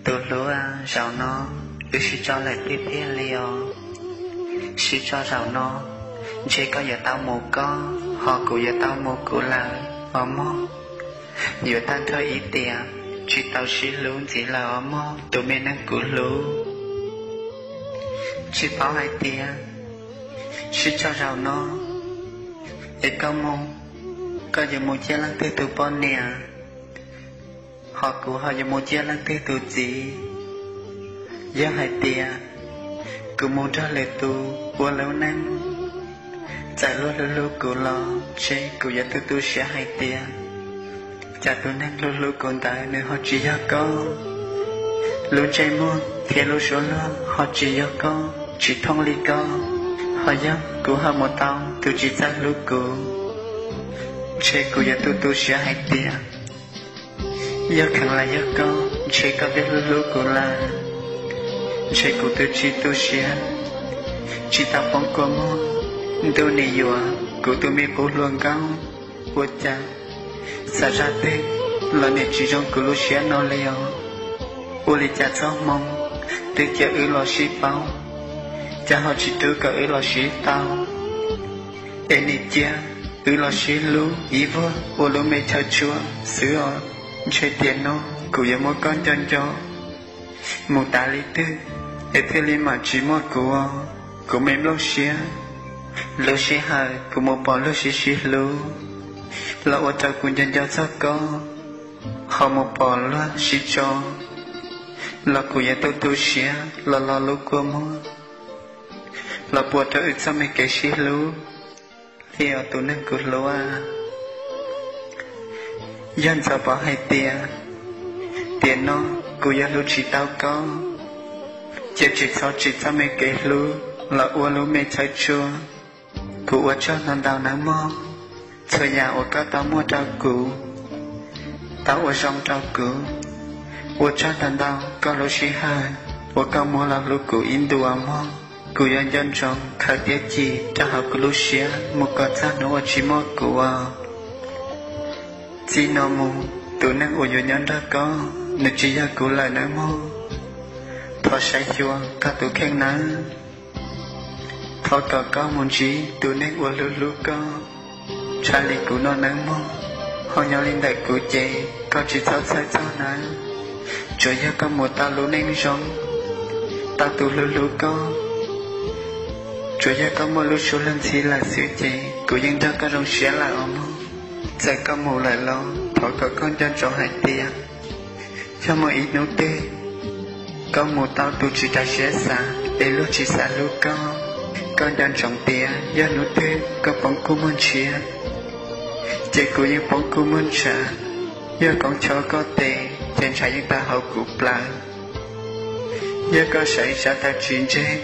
Tus hlub, zaum no wb sib tso lawm tiag tiag li os. Sib tso zaum no, ntshe koj yuav tau mus koj, ho kuv yuav tau mus kuv lawm os mog. Yuav tag nrho ib tiam, tsis tau sib hlub ntxiv lawm os mog tus me neeg kuv hlub. Tsis paub hais tias sib tso zaum no, es koj mus, koj yuav mus ciaj leej twg tus poj niam, ho kuv ho yuav mus ciaj leej twg tus txiv. Yog hais tias kuv mus nrog lwm tus ua lub neej, txawm luag hlub hlub kuv los ntshe kuv yuav tu tu siab hais tias, cas tus neeg hlub hlub kuv ntawd nws ho tsis yog koj. Lub ntsej muag thiab lub suab luag ho tsis yog koj, tsis thooj li koj. Ho yog kuv ho mus tau tus tsis txawj hlub kuv, ntshe kuv yuav tu tu siab hais tias, yog kheev los yog koj, ntshe koj twb hlub hlub kuv lawm. Ntshe kuv twb tsis tu siab, tsis tau poob kua muag, ntuj nim yuam kuv tus me qub hluas nkauj. Ua cas xav zaj twg los nim tsis zoo kuv lub siab no li os. Ua li cas txoj hmoo twb cia wb los sib paub, cas ho tsis rub kom wb los sib tau, es nim cia wb los sib hlub ib vuag ua lub me chaw tshua xwb os. Ntshe tiam no kuv yuav muab koj nco nco mus tas li twg, es thiaj li mam tsis muaj kuv, kuv me nplooj siab. Lub sij hawm kuv mus pom luag sib sib hlub, los ua rau kuv nco nco txog koj, ho mus pom luag sib tso, los kuv yuav tu tu siab los lo lub kua muag, los puas rau wb txoj me kev sib hlub li os tus neeg kuv hlub. Yog ntxov pom hais tias, tiam no kuv yuav hlub tsis tau koj, ces tsis txhob tsim txoj me kev hlub los ua lub me chaw tshua. Kuv ua tsaug ntau ntau nawb mog, txhua yam uas koj tau muaj rau kuv, tau ua zoo rau kuv. Ua tsaug ntau ntau koj lub sij hawm uas koj muab los hlub kuv ib ntus mog. Kuv yuav nco ntsoov khaws thiab cim rau hauv kuv lub siab mus kom txog hnub uas tsis muaj kuv. Txij no mus tus neeg uas yuav nyob nrog koj, nws tsis yog kuv lawm nawb mog. Thov saib xyuas koj tus kheej nawb. Thov kom koj mus ntsib tus neeg uas hlub hlub koj tshaj li kuv no nawb mog. Ho nyob li ntawm kuv ces koj tsis txhob txhawj txog nawb. Tsuas yog koj mus tau lub neej zoo, tau tus hlub hlub koj, tsuas yog koj muaj lub suab luag ntxhi lawm xwb ces kuv yeej nrog koj zoo siab lawm os mog. Txawm koj mus lawm los thov kom koj nco ntsoov hais tias, yog muaj ib hnub twg koj mus tau tus tsis raws siab xav es luag tsis xav hlub koj, koj nco ntsoov tias yog hnub twg koj poob kua muag ntshiab, ces kuv yeej poob kua muag ntshav. Yog koom chob koj tes ces ntshav yeej tawg hauv kuv plawv. Yog koj sawv ib sab taw tsis ntseg,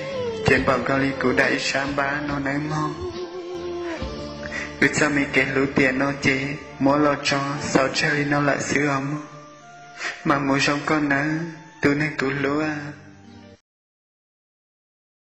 ces npaum nkaus li kuv dam ib sab npab no nawb mog. Wb txoj me kev hlub tiam no ces muab los tso xaus tsawg li no lawm xwb os mog. Mas mus zoo koj nawb tus neeg kuv hlub.